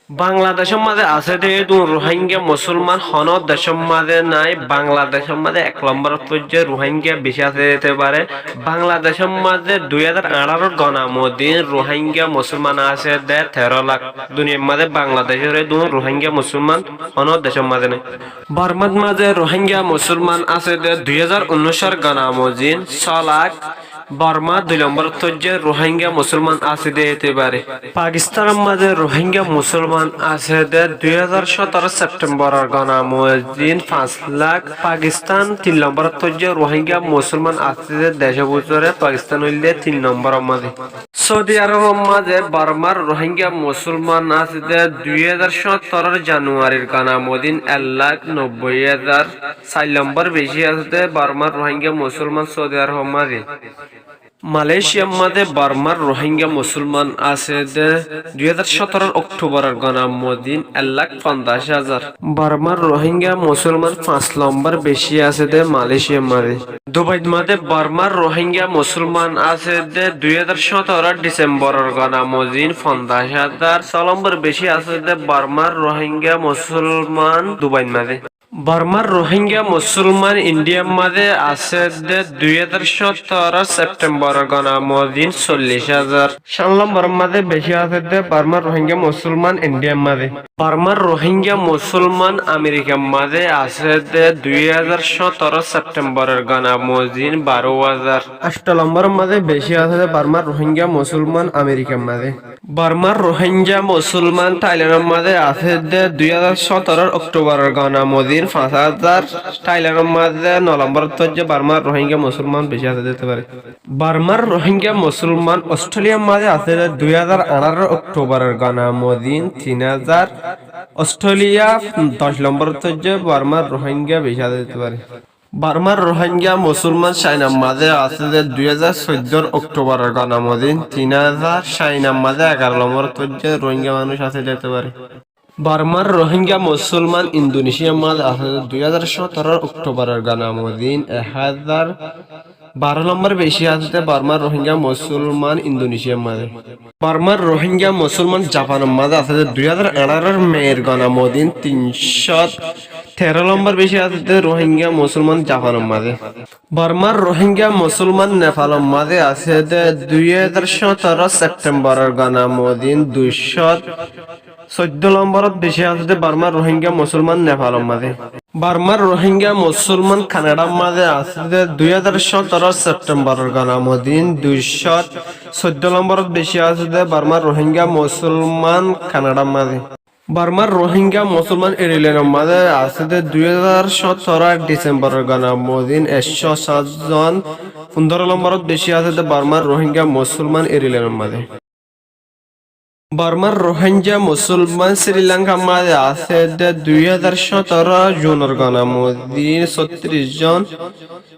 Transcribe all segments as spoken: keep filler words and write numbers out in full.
Bangladecór mazé asé dé edún Ruháingga musúlman honó decór mazé nái. Bangladecór mazé ek lombórot foijjé Ruháingga bicí asé dé ete baré. Bangladecór mazé dui házar añçáror gonamodin Ruháingga musúlman asé dé teró lak. Duniyair mazé Bangladecór edún Ruháingga musúlman honó decór mazé nái. Bormár mazé Ruháingga musúlman asé dé dui házar unnúicor gonamodin só lak. Bormá dui lombórot foijjé Ruháingga musúlman asé dé ete baré. Pakistánor mazé Ruháingga musúlman asé dé dui házar cótoro septemboror gonamodin fañs lak. Pakistán tin lombórot foijjé Ruháingga musúlman asé dé decór bútore Pakistán óilde tin lombóror mazé. Sóudi Arobor mazé Bormár Ruháingga musúlman asé dé dui házar cótoror januarir gonamodin ek lak nobbói házar. Sair lombór bicí asé dé Bormár Ruháingga musúlman Sóudi Arobor mazé. Maléciyar mazé Bormár Ruháingga musúlman asé dé dui házar cótoror októboror gonamodin ek lak fonzaic házar. Bormár Ruháingga musúlman fañs lombór bicí asé dé Maléciyar mazé. Dubair mazé Bormár Ruháingga musúlman asé dé dui házar cótoror disemboror gonamodin fonzaic házar. Só lombór bicí asé dé Bormár Ruháingga musúlman Dubair mazé. Bormár Ruháingga musúlman Indiyar mazé asé dé dui házar cótoror septemboror gonamodin sollic házar. Cát lombóror mazé bicí asé dé Bormár Ruháingga musúlman Indiyar mazé. Bormár Ruháingga musúlman Amerikar mazé asé dé dui házar cótoror septemboror gonamodin baró házar. Ancto lombóror mazé bicí asé dé Bormár Ruháingga musúlman Amerikar mazé. Bormár Ruháingga musúlman Thailandor mazé asé dé dui házar cótoror októboror gonamodin fañs házar. Thailandor mazé no lombórot foijjé Bormár Ruháingga musúlman bicí asé dé ete baré. Bormár Ruháingga musúlman Osthréliyar mazé asé dé dui házar añçáror októboror gonamodin tin házar. Osthréliyar doc lombórot foijjé Bormár Ruháingga bicí asé dé ete baré. Bormár Ruháingga musúlman Cainar mazé asé dé dui házar soiddór októboror gonamodin tin házar. Cainar mazé egaró lombórot foijjé Ruháingga manúic asé dé ete baré. Bormár Ruháingga musúlman Indoneciyar mazé asé dé dui házar cótoror októboror gonamodin ek házar. Baró lombór bicí asé dé Bormár Ruháingga musúlman Indoneciyar mazé. Bormár Ruháingga musúlman Japanor mazé asé dé dui házar añçáror meir gonamodin tin cót. Teró lombór bicí asé dé Ruháingga musúlman Japanor mazé. Bormár Ruháingga musúlman Nepalor mazé asé dé dui házar cótoror septemboror gonamodin dui cót. Soiddó lombórot bicí asé dé Bormár Ruháingga musúlman Nepalor mazé. Bormár Ruháingga musúlman Kanadar mazé asé dé dui házar cótoror septemboror gonamodin dui cót. Soiddó lombórot bicí asé dé Bormár Ruháingga musúlman Kanadar mazé. Bormár Ruháingga musúlman Irílenor mazé asé dé dui házar cótoror disemboror gonamodin ek cót sát zon. Fundóro lombórot bicí asé dé Bormár Ruháingga musúlman Irílenor mazé. Bormár Ruháingga musúlman Srí Lankar mazé asé dé dui házar cótoror junor gonamodin sóttiríc zon.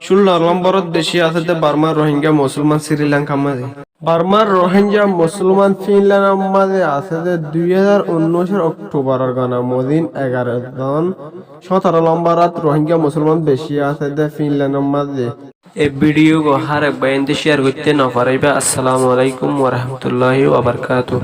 Cúllo lombórot bicí asé dé Bormár Ruháingga musúlman Srí Lankar mazé. Bormár Ruháingga musúlman Finlandor mazé asé dé dui házar unnúicor októboror gonamodin egaró zon. Cótoró lombórot Ruháingga musúlman bicí asé dé Finlandor mazé. E bidiyó gán hárek báiyaindé ciyar goitté no faráiba. Assalamu alaikum wa rahmatullahi wa barakatuhu.